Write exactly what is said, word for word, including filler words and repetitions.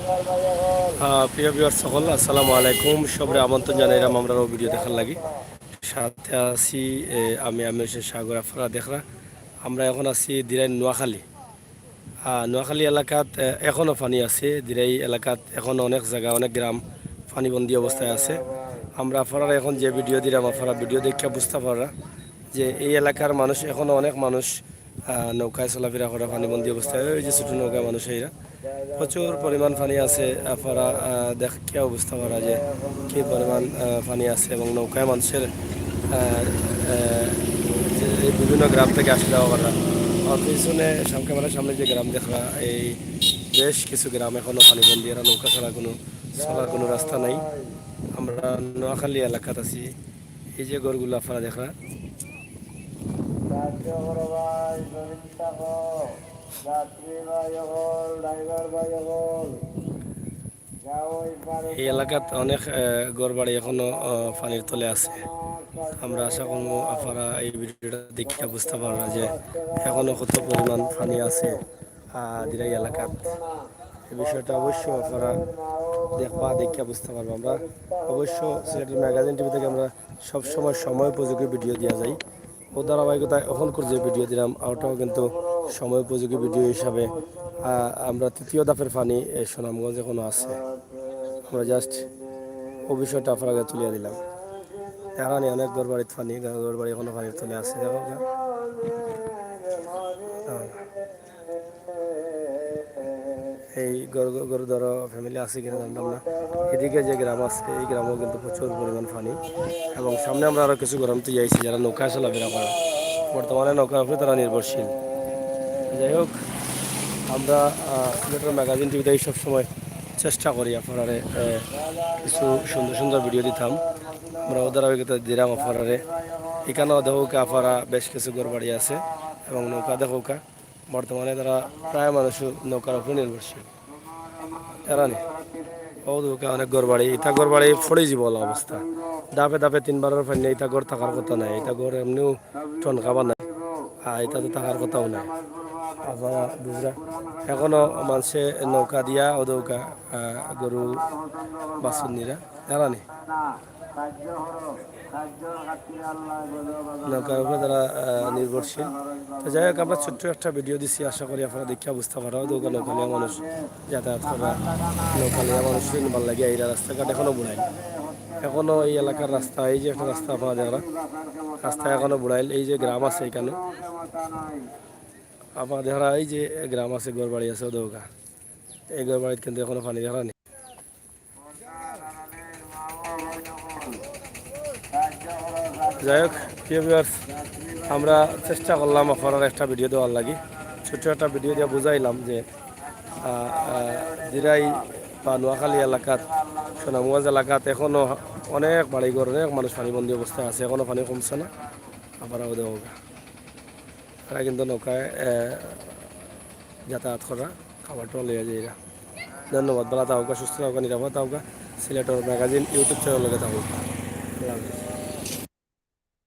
আহ, প্রিয় ভিউয়ার সকল, আসসালামু আলাইকুম। সবরে আমন্ত্রণ জানাইলাম আমরারও ভিডিও দেখার লাগি। সাথে আছি, এ, আমি, আমি হচ্ছে সাগর। আপনারা দেখরা, আমরা এখন আছি দিরাই নোয়াখালী। আহ, নোয়াখালী এলাকাত, এ, এখনো পানি আছে। দিরাই এলাকাত এখনো অনেক জায়গা, অনেক গ্রাম পানিবন্দী অবস্থায় আছে। আমরা আপনারা এখন যে ভিডিও দিলাম, আপনারা ভিডিও দেখে বুঝতে পাররা যে এই এলাকার মানুষ, এখনো অনেক মানুষ আহ, নৌকায় চলাফেরা করা পানিবন্দী অবস্থায়। ওই যে ছোট নৌকায় মানুষ এরা, প্রচুর পরিমাণ পানি আছে। আপনারা, আহ, দেখিয়া বুঝতে পাররা যে কি পরিমাণ, আহ, পানি আছে এবং নৌকায় মানুষের, আহ, আহ, যে বিভিন্ন গ্রাম থেকে আসা যাওয়া করা। আর পিছনে সাম-, ক্যামেরার সামনে যে গ্রাম দেখরা, এই বেশ কিছু গ্রাম এখনো পানিবন্দী, এরা নৌকা ছাড়া কোনো চলার কোনো রাস্তা নাই। আমরা নোয়াখালী এলাকাত আছি। এই যে ঘরগুলো আপনারা দেখরা, এই এলাকাত অনেক, আহ, ঘরবাড়ি এখনো, আহ, পানির তলে আছে। আমরা আশা করবো আপনারা এই ভিডিওটা দেখে বুঝতে পাররা যে এখনো কত পরিমাণ পানি আছে, আহ, দিরাই এলাকাত। এই বিষয়টা অবশ্য আপনারা দেখবা, দেখে বুঝতে পারবা। আমরা অবশ্য সিলেটের ম্যাগাজিন টিভি থেকে আমরা সবসময় সময় উপযোগী ভিডিও দিয়া যাই। ও ধারাবাহিকতা এখনকার যে ভিডিও দিলাম, ওটাও কিন্তু সময় উপযোগী ভিডিও হিসাবে, আহ, আমরা তৃতীয় ধাপের পানি, এ, সুনামগঞ্জ এখনো আছে। আমরা just ও বিষয়টা আপনারা তুলিয়া দিলাম। এখানে অনেক ঘরবাড়িত পানি, ঘরবাড়ি এখনো পানির তলে আছে। দেখো, এই ঘর, ঘর ধরো ফ্যামিলি আছে কিনা জানতাম না। এদিকে যে গ্রাম আছে, এই গ্রামও কিন্তু প্রচুর পরিমাণ পানি। এবং সামনে আমরা আরো কিছু গ্রাম তো যাইছি, যারা নৌকা চলাফেরা করে, বর্তমানে নৌকার উপরে তারা নির্ভরশীল। যাই হোক, আমরা, আহ, সিলেটের ম্যাগাজিন টিভিতে এই সবসময় চেষ্টা করি আপনারারে, আহ, কিছু সুন্দর সুন্দর ভিডিও দিতাম। আমরা ও ধারাবাহিকতা দিলাম আপনারারে। এখানেও দেখো আপনারা বেশ কিছু ঘরবাড়ি আছে এবং নৌকা দেখো। বর্তমানে তারা প্রায় মানুষ নৌকার উপরে নির্ভরশীল। এরা নি, ও দেখো অনেক ঘরবাড়ি, ইটা ঘরবাড়ি পড়ি যাইবো অলা অবস্থা। ধাপে ধাপে তিনবারর পানি, ইটা ঘর থাকার কথা নাই, ইটা ঘর এমনেও ঠনকা বানায়, আর ইটা তো থাকার কথাও নাই। আপনারা বুঝরা, এখনো মানুষে নৌকা দিয়া ও দেখো, আহ, গরু বাছুর নিরা, এরা নি। নৌকার উপরে তারা, আহ, নির্ভরশীল। তো যাই হোক, আমরা ছোট্ট একটা ভিডিও দিছি, আশা করি আপনারা দেখিয়া বুঝতে পাররা। ও দেখো নৌকা লইয়া মানুষ যাতায়াত করা, নৌকা লইয়া মানুষ নিবার লাগি আইরা। রাস্তাঘাট এখনো বুড়াইল, এখনো এই এলাকার রাস্তা, এই যে একটা রাস্তা আপনারা দেখরা, রাস্তা এখনো বুড়াইল। এই যে গ্রাম আছে এখানে, আপনারা দেখরা এই যে গ্রাম আছে, ঘরবাড়ি আছে, ও দেখো এই ঘরবাড়িত কিন্তু এখনো পানি দেখরা নি। যাই হোক, প্রিয় ভিউয়ার্স, আমরা চেষ্টা করলাম আপনারারে একটা ভিডিও দেওয়ার লাগি। ছোট্ট একটা ভিডিও দিয়া বুঝাইলাম যে, আহ, আহ, দিরাই বা নোয়াখালী এলাকাত, সুনামগঞ্জ এলাকাত এখনো অনেক বাড়িঘর, অনেক মানুষ পানিবন্দী অবস্থায় আছে, এখনো পানি কমছে না। আবার দেখো, এরা কিন্তু নৌকায়, আহ, যাতায়াত করা, খাবার টাবার লইয়া যাইরা। ধন্যবাদ, ভালা থাকউক্কা, সুস্থ থাকউক্কা, নিরাপদ থাকউক্কা। সিলেটর ম্যাগাজিন YouTube চ্যানেল লগে থাকউক্কা। আল্লাহ হাফেজ।